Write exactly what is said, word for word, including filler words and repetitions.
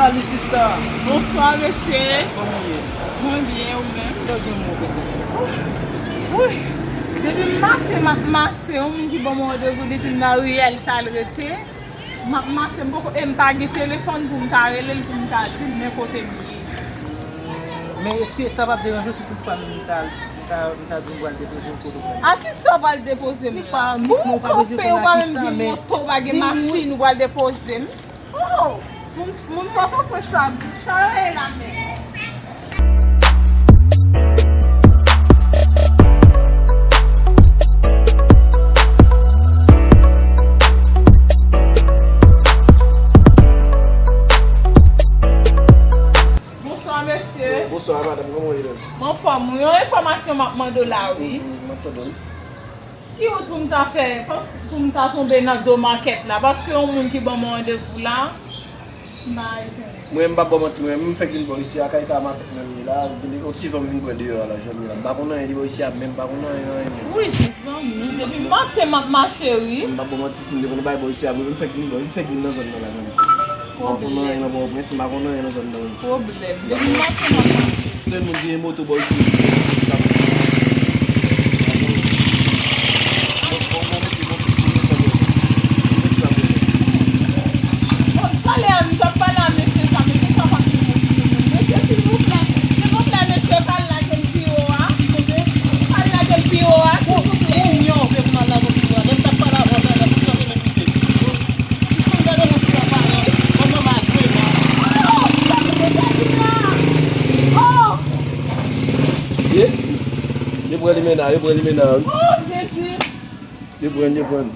Salut sista. Bonswa mesye. Kòman w ye? Mwen byen, ou menm? Sa w gen mwen bezwen? Wi. Depi maten m ap mache, yon moun ki ban mwen randevou depi nan riyèl sa l rete. M ap mache, m poko, e m pa gen telefòn pou m ta rele l, pou m ta di l men kote m ye. Men èske sa p ap deranje w si toutfwa m ta, m ta, m ta di w m pral depoze w kote w pral? A kisa w pral depoze m la? Pou m kanpe, ou pa menm gen moto, ou pa gen machin, ou pral depoze m? Oh! Moun, moun Pòtoprens la, sa yo ye la menm? Bonswa mesye. Bonswa madanm, kòman w ye menm? M anfòm wi. Yon enfòmasyon m ap mande w la wi. M ap tande w. Ki wout pou m ta fè, pou m ta tonbe nan do makèt la? Paske yon moun ki ban mwen randevou la, m pa konnen. Mwen, m p ap ba w manti, mwen menm, m fèk vin bò isi a, kay ta makèt menm li la, yon ti van m vin pran deyò a la, jan m ye la. M pa konn anyen, li bò isi a menm, m pa konn anyen, anyen, anyen. Wi, zanmi, depi maten m ap mache, wi. M p ap ba w manti, si m te konn bay bò isi a, mwen menm, m fèk vin bò, m fèk vin nan zòn nan la, zanmi. M pa konn anyen nan Pòtoprens, m pa konn anyen nan zòn nan. Pwoblèm. Depi maten m ap mache. Gen moun ki gen moto bò isi. Bon, talè a, m t ap pale a mesye sa, mesye sa pa t gen moto. Mesye, silvouplè, silvouplè, mesye, ka lage m pi wo a. Ka lage m pi wo a, silvouplè. Konbyen w vle pou m al lage w pi wo a? Lè m t ap pale avè w talè a, pou sa te menm pite. Ye, yo pran limena, yo pran limena wi. Oh, Jezi! Yo pran, yo pran.